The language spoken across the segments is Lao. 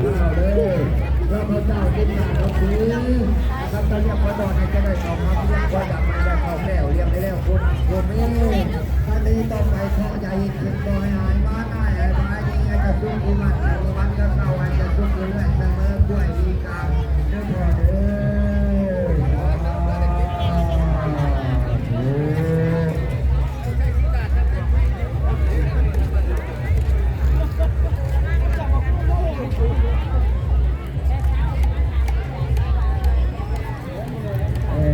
ເດີ ເພື່ອພະເຈົ້າຈິດຕາລົບຫຼີ ຂ້າພະເຈົ້າຮຽກຂໍບອກໃຫ້ເຈົ້າໄດ້ເຂົ້າຮັບ ຮຽກຂໍດັບໃຫ້ໄດ້ເຂົ້າແກ້ວ ຮຽກໃຫ້ແລ້ວຄົນຄົນນີ້ ອັນນີ້ຕໍ່ໄປຂໍຢ່າເຮັດເປັນບໍ່ໃຫ້ຫາຍມາ ນາຍໃຫ້ບາຍດີ ໃຫ້ເຈົ້າສຸກຢູ່ບ້ານເຈົ້າ ຢູ່ບ້ານເຈົ້າເກົ່າ ໃຫ້ເຈົ້າສຸກຢູ່ເລື້ອຍສະເໝີ ກວຍອີກາ ເດີພໍ່ເດີ ສາธุ. ເອີ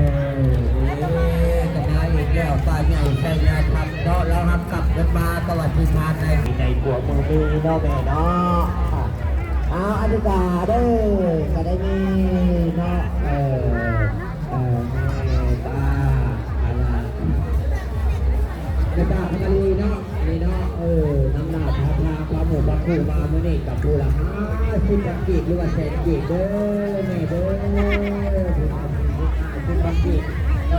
ເອີ ກະມາອີກແລ້ວ ປ້າໃຫຍ່ໄຊຍາທຳເນາະ ລາວຮັບກັບເງິນມາ ກະວ່າຊິທານໃນ ໃນຂົວມືນີ້ເນາະແມ່ເນາະ ເອົາ ອາທິກາເດີ ກະໄດ້ມີເນາະ ເອີ ເອີ ແມ່ປ້າ ອາລາ ແມ່ປ້າຄຳມາລີເນາະ. ນີ້ເນາະ ເອີ ນຳໜ້າພາ ພາ ພາໝູ່ພາຄູ່ມາມື້ນີ້ກະຜູ້ລະຫ້າສິບພັນກີບ ຫຼືວ່າແສນກີບເດີແມ່ເດີ ຫ້າສິບພັນກີບ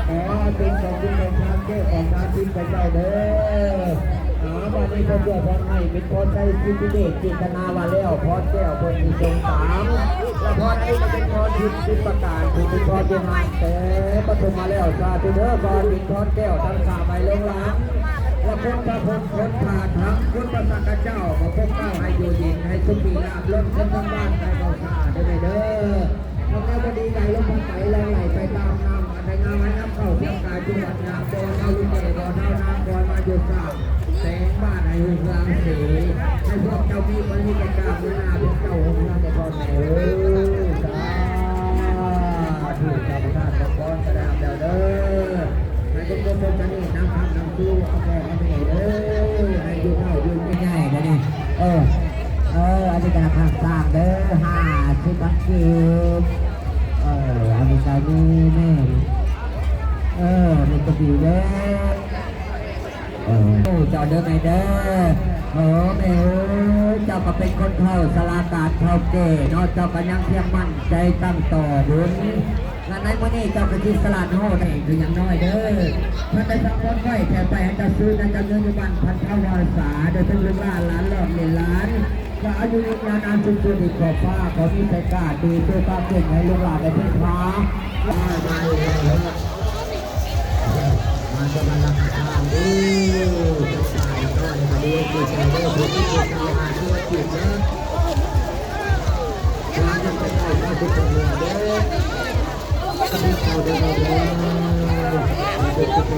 ຂໍເປັນຂອງບຸນຂອງທານແກ່ອອກໜ້າທິດຂອງເຈົ້າເດີ ອາ ບາດນີ້ເພິ່ນອວຍພອນໃຫ້ ເປັນພອນໄຊ ສິດທິເດດ ເຈດຕະນາວ່າແລ້ວ ພອນແກ້ວເພິ່ນຊິສົ່ງຕາມ ລະພອນອັນນີ້ກະເປັນພອນທິບສິບປະການ ທີ່ເປັນພອນຢູ່ຫ່າງແຕ່ປະຖົມມາແລ້ວ ສາທຸເດີ ຂໍໃຫ້ເປັນພອນແກ້ວທັງສາມໃບລົງຫຼັງ ລະຄົນພະພົນ ຄົນພະທຳ ຄຸນພະສັງຄະເຈົ້າ ຂໍປົກເປົ້າໃຫ້ຢູ່ເຢັນ ໃຫ້ສຸຂີລາບລົ້ນ ຄົນທັງບ້ານໃຫ້ເຂົ້າສາເດີແມ່ເດີ ຄວາມແນວບໍ່ດີໄຫຼລົງໄປ ແລ່ນໄຫຼໄປຕາມນ້ຳ ອັນໃດງາມໃຫ້ນຳເຂົ້າ ພຽງກາຍຈຸວັດຍາມ ແຕ່ວ່າເຮົາຢູ່ແກ່ບໍ່ເທົ່ານາ ຄອຍມາຢູ່ສາມ ແສງບ້ານໃຫ້ຮຸ່ງເຮືອງເສ ໃຫ້ພວກເຈົ້າມີປະລິການເງິນໜ້າ ພວກເຈົ້າຮຸ່ງເຮືອງແຕ່ກ່ອນແມ່ເອີຍ ສາທຸ ເຈົ້າປະທານພອນກະໄດ້ຮັບແລ້ວເດີ ໃຫ້ຄົນຄົນເພິ່ນສະເໜ່ນນຳຄຳນຳຊູ ເອົາພໍ່ເອົາແມ່ເອີຍ ໃຫ້ຢູ່ເຖົ້າຢູ່ແກ່ໃຫຍ່ເດີນີ້ ເອີ ເອີ ອັນນີ້ກະນະຄາງສ້າງເດີ ຫ້າສິບພັນກີບ ເອີ ອັນນີ້ກະມີແມ່ ເອີ ມີກະດີເດີ ເອີ ໂອ້ ເຈົ້າເດີແມ່ເດີ ໂອ້ ແມ່ເອີຍ ເຈົ້າກະເປັນຄົນເຖົ້າຊະລາການເຖົ້າແກ່ເນາະ ເຈົ້າກະຍັງພຽງໝັ້ນໃຈຕັ້ງຕໍ່ບຸນ ລະໃນມື້ນີ້ເຈົ້າກະຊິສະຫຼາດໂຫດໃຫ້ຄືຢ່າງນ້ອຍເດີ ເພິ່ນໄດ້ສັ່ງພອນໄວ້ແຖມໄປໃຫ້ເຈົ້າຊື່ນະ ເຈົ້າເນີນຢູ່ບ້ານພັນທະວາສາ ໂດຍເປັນລູກຫຼານ ຫຼານຫຼອດເລນຫຼານ ກະອາຍຸຍືນຍາວນານສຸກໆ ດີຂອບຟ້າ ຂໍມີແຕ່ການດີ ສຸຂະເກັ່ງໃຫ້ລູກຫຼານໄດ້ເພິ່ງພາ ມາຈະມາຮັບປະທານເດີ ຈັກສາມຮ້ອຍ ໃຫ້ມາດີ ດີໃຈເດີ ຜູ້ທີ່ເປັນເຈົ້າຫາທຸລະກິດເດີ ມາຈະໄດ້ເຂົ້າສູ່ຕົວເຮືອເດີ ເຂົ້າເດີ ເດີ ເດີ ເດີ ເດີ ເດີ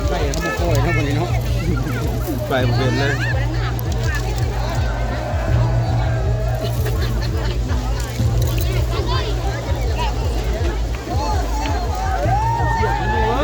ໄປເຂົາບໍ່ປ່ອຍເນາະ ບາດນີ້ເນາະ ໄປບໍ່ເປັນເລີຍ. ໄປ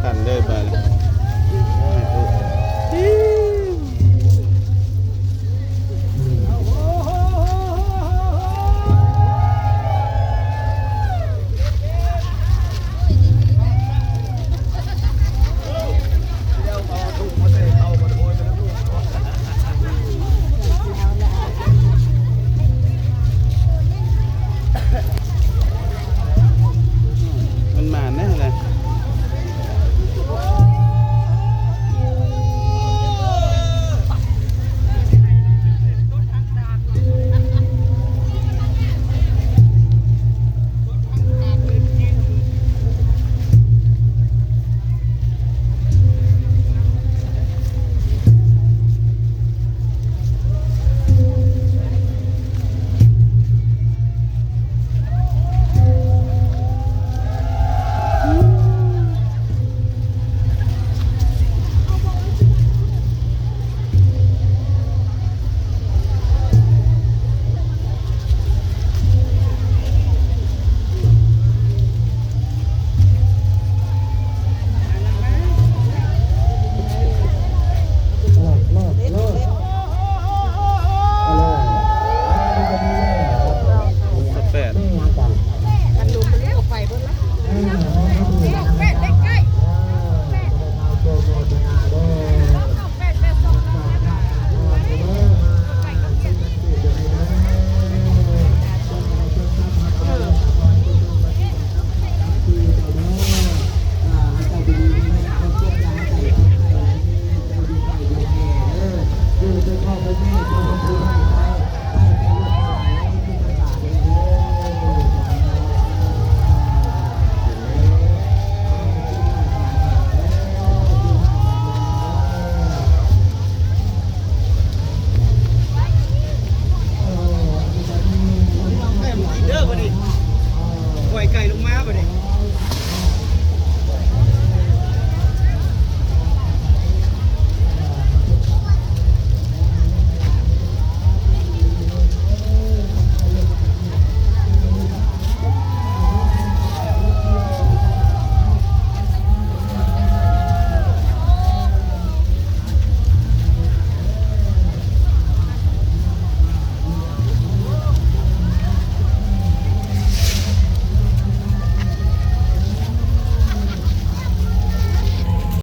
ທັນເດີ ບາດ